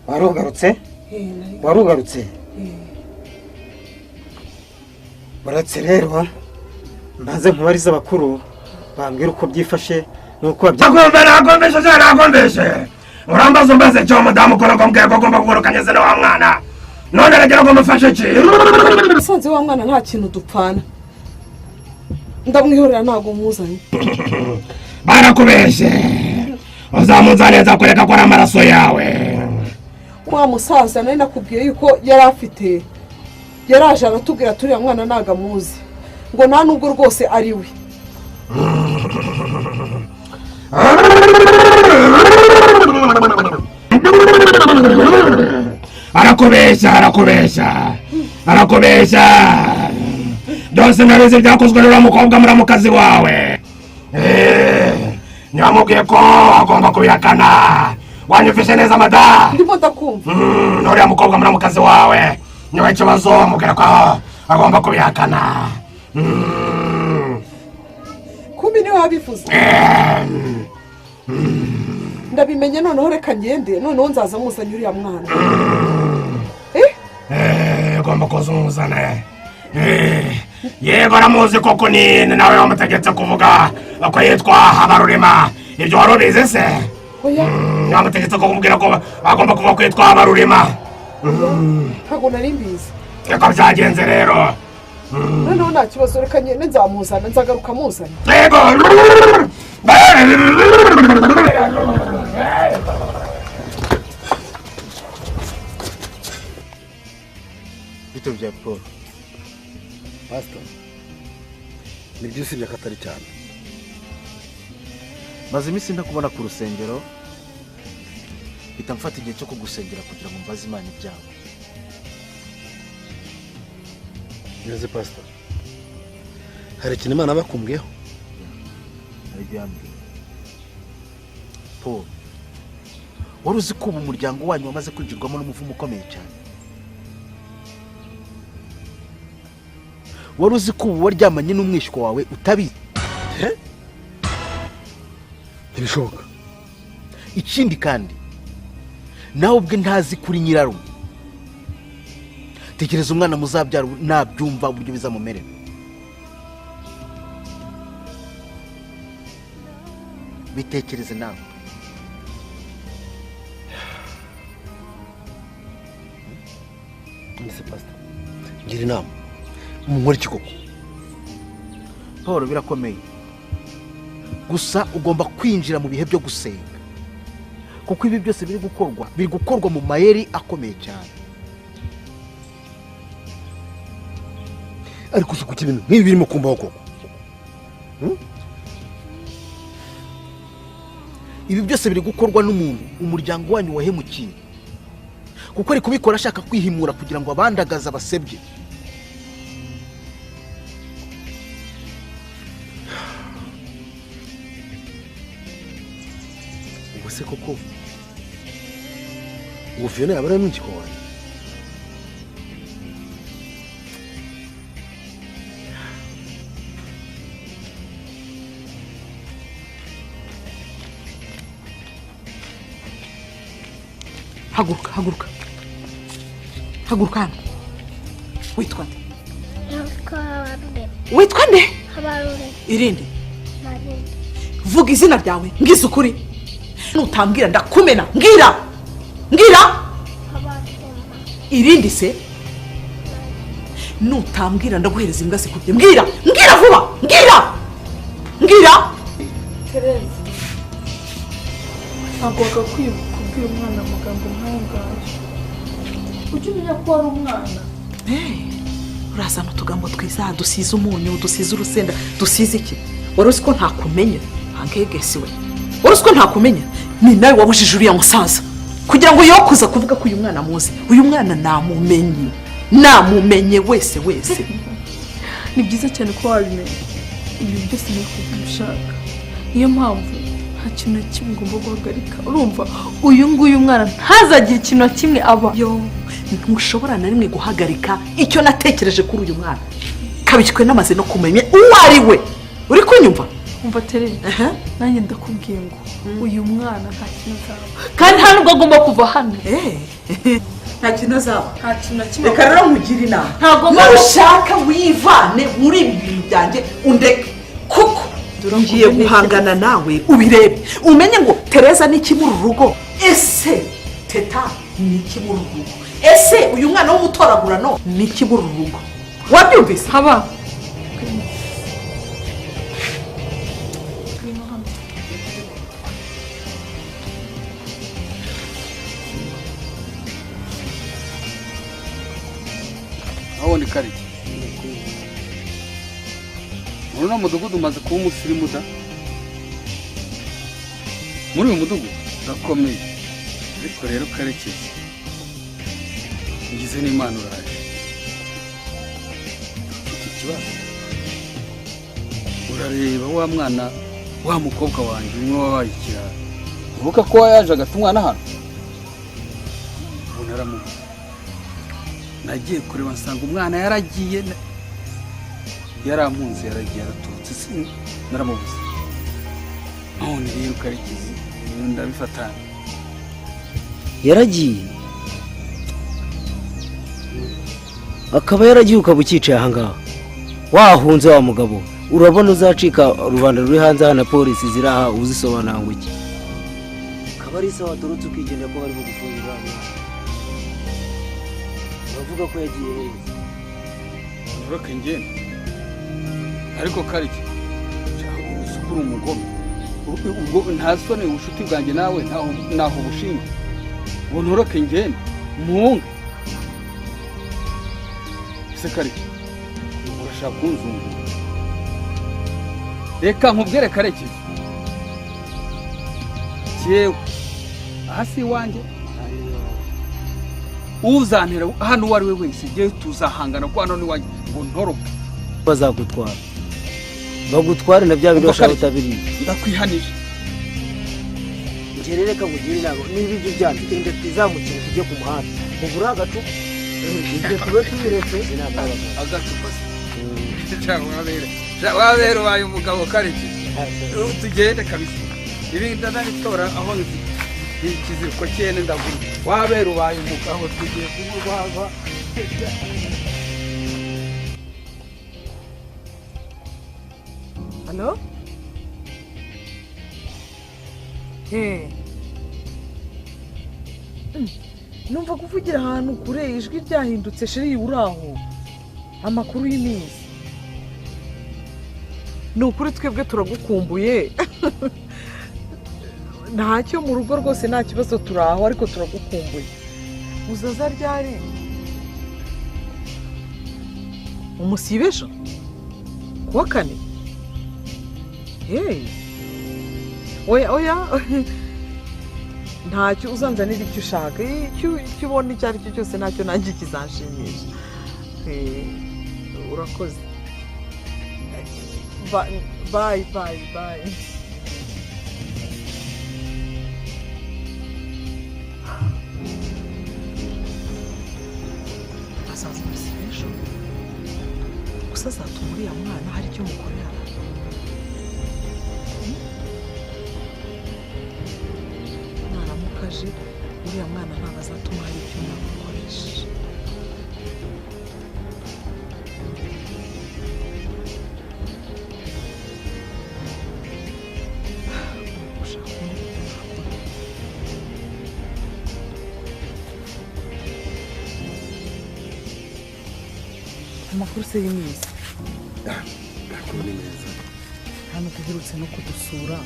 Warugarutse? Warugarutse? Muratse rero, mbanze nkubarize abakuru bambwira uko byifashe nuko Nakumve, nakumvishe se, nakumvishe. Urambaza umbaze icyo umudamu ukora, ko mbwiye ko agomba kuguruka ngeze na wa mwana, none aragira ngo mufashe iki? Musanze wa mwana nta kintu dupfana, ndamwihorera, ntabwo muzanye. Barakubeshe, uzamuzane nza kureka ko ari amaraso yawe. Wa musaza nari nakubwiye yuko yari afite, yaraje aratubwira, turiya mwana ntabwo amuzi, ngo nta nubwo rwose ari we. Arakubeshya, arakubeshya, arakubeshya. Byose ndabizi, byakozwe n'uriya mukobwa muramukazi wawe. Ntibamubwiye ko agomba kubihakana? Wanyumvise neza, madamu? Ndimo ndakumva. N'uriya mukobwa muramukazi wawe niwe kibazo, mubwira ko agomba kubihakana. Kumbi niwe wabivuze, ndabimenye. Noneho reka ngende, noneho nzaza muzanye uriya mwana. Ugomba kuza umuzane. Yego, aramuzi koko, ni nawe wamutegetse kuvuga ko yitwa Habarurema. Ibyo wari ubizi se? Oya. Wamutegetse kumubwira ko agomba kuvuga ko yitwa Habarurema? Ntabwo nari mbizi. Niko byagenze rero. Noneho nta kibazo, reka ngende, nzamuzana, nzagaruka muzana. Yego. Bito bya Paul? Pastor, ni byo, usibye ko atari cyane. Maze iminsi ntakubona ku rusengero, mpita mfata igihe cyo kugusengera kugira ngo mbaze Imana ibyawe. Neze Pastor, hari ikintu Imana bakumbwiyeho? Hari ibyo yambwiye. Paul, wari uzi ko ubu umuryango wanyu wamaze kwinjirwamo n'umuvumo ukomeye cyane? Wari uzi ko ubu waryamanye n'umwishywa wawe utabizi? Ntibishoboka. Ikindi kandi, nawe ubwe ntazi kuri nyirarume. Tekereza umwana muzabyara nabyumva, uburyo bizamumerera. Bitekereze nawe. Nese Pastor, ngira inama, nkora iki koko? Paul, birakomeye, gusa ugomba kwinjira mu bihe byo gusenga, kuko ibi byose biri gukorwa, biri gukorwa mu mayeri akomeye cyane. Ariko uzi kuki ibintu nk'ibi birimo kumbaho koko? Ibi byose biri gukorwa n'umuntu umuryango wanyu wahemukiye, kuko ari kubikora ashaka kwihimura kugira ngo abandagaze, abasebye. Ubwo se koko ubu Fiona yaba ari umwishywa wanjye? Haguruka, haguruka, haguruka hano. Witwa nde? Nitwa Habarurema. Witwa nde? Habarurema. Irindi? Marine. Vuga izina ryawe, mbwiza ukuri. Nutambwira ndakumena. Mbwira, mbwira. Habarurema. Irindi se? Nutambwira ndaguhereza imbwa zikubye. Mbwira, mbwira vuba, mbwira, mbwira. Tereza, ntabwo wagakwiye kubwira umwana amagambo nk'ayo ngayo. Ujye umenya ko wari umwana. Urazana utugambo twiza, dusize umunyu, dusize urusenda, dusize iki? Wari uzi ko ntakumenya? Angegesi we, wari uzi ko ntakumenya? Ni nawe wabujije uriya musaza kugira ngo yokuza kuvuga ko uyu mwana amuzi. Uyu mwana namumenye, namumenye wese wese. Ni byiza cyane ko wabimenye. Ibintu byose ni kubishaka, niyo mpamvu nta kintu na kimwe ugomba guhagarika. Urumva, uyu nguyu mwana ntazagire ikintu na kimwe aba. Yo, ntushobora na rimwe guhagarika icyo natekereje kuri uyu mwana. Kabishywe namaze no kumenya uwo ari we. Uri kunyumva? Umva Tere, nanjye ndakubwiye ngo uyu mwana nta kintu azaba, kandi nta nubwo agomba kuva hano. Nta kintu azaba, nta kintu na kimwe. Reka rero nkugire inama, Ntagomba. Nushaka wivane muri ibi bintu byanjye undeke, kuko ngiye guhangana nawe ubirebe, umenye ngo Tereza ni iki muri uru rugo, ese Teta ni iki muri uru rugo, ese uyu mwana w'umutoragurano ni iki muri uru rugo. Wabyumvise? Haba Ngwino hano. Aho ni kariki muri uno mudugudu umaze kuba umusirimu da. Muri uyu mudugudu urakomeye, ariko rero Karekezi ngize n'Imana uraje. Mfite ikibazo, urareba wa mwana wa mukobwa wanjye umwe wabaye ikirara, uvuga ko yaje agata umwana hano, ubu naramubuze. Nagiye kureba nsanga umwana yaragiye, yarampunze, yaragiye, araturutse, naramubuze. None rero Karekezi ndabifata. Yaragiye akaba yaragiye, ukaba ucyicaye ahangaha wahunze wa mugabo. Urabona uzacika rubanda ruri hanze aha na polisi ziri aha, uzisobanura ngo iki? Akaba ari sawa waturutse ukigendera ko barimo gufunga uriya mwana. Uravuga ko yagiye heza. Nturoke ngende, ariko Kariki usukura umugome, ubwo nta soni ubucuti bwanjye nawe ntaho bushinga ngo ntoroke ngende muhunge. Ese Kariki urashaka kunzungura? Reka nkubwire Karekezi, jyewe aha si iwanjye, uzantera hano uwo ari we wese jyewe tuzahangana, ko hano ni iwanjye ngo ntoroke. Bazagutwara bagutware na bya bindi bashaka utabiriye. Ndakwihanije. Njye rero reka nkugire inama, niba ibyo byanze enda twizamukire tujye ku muhanda ugure agacupa, ibyo tube tubiretse. Inama y'abagabo. Agacupa se? Wabera ubaye umugabo Karekezi, tugende kabisa. Ibi ndanabitora aho nzi ikiziriko cyene ndagura. Wabera ubaye umugabo, tugiye kunywa urwagwa. Halo? Numva kuvugira ahantu kure, ijwi ryahindutse sheri, uraho amakuru y'iminsi. Ni ukuri twebwe turagukumbuye. Ntacyo mu rugo rwose nta kibazo, turaho ariko turagukumbuye. Uzaza ryari? Umusibe ejo kuwa kane? Hey. Oya oya, ntacyo uzanzanira icyo ushaka, icyo ubona icyo ari cyo cyose ntacyo nanjye kizanshimisha. Urakoze. Bye bye bye. Azaza umusibe ejo, gusa azatuma uriya mwana hari icyo mukorera. Naramuka aje uriya mwana ntabwo azatuma hari icyo namukoresha. Gushaka ubundi buryo nakora. Amakuru se y'iminsi? Amakuru ni meza. Hano uherutse no kudusura.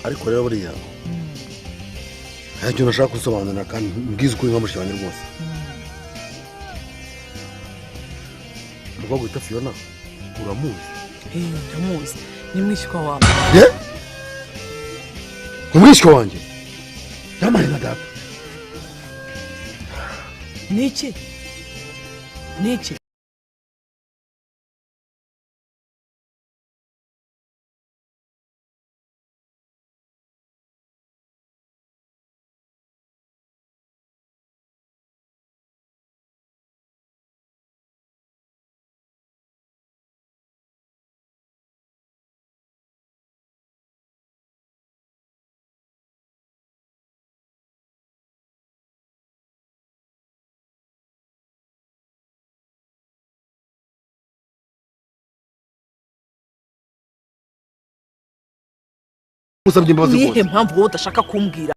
Ariko rero buriya hari ikintu nashaka gusobanurira kandi mbwiza ukuri nka mushiki wanjye rwose. Umukobwa wita Fiona uramuzi? Ndamuzi, ni mwishywa wawe. Ye? Umwishywa wanjye? Yambaye nka data. Niki? Niki? Ngusabye imbabazi Niyihe rwose. mpamvu wowe udashaka kumbwira?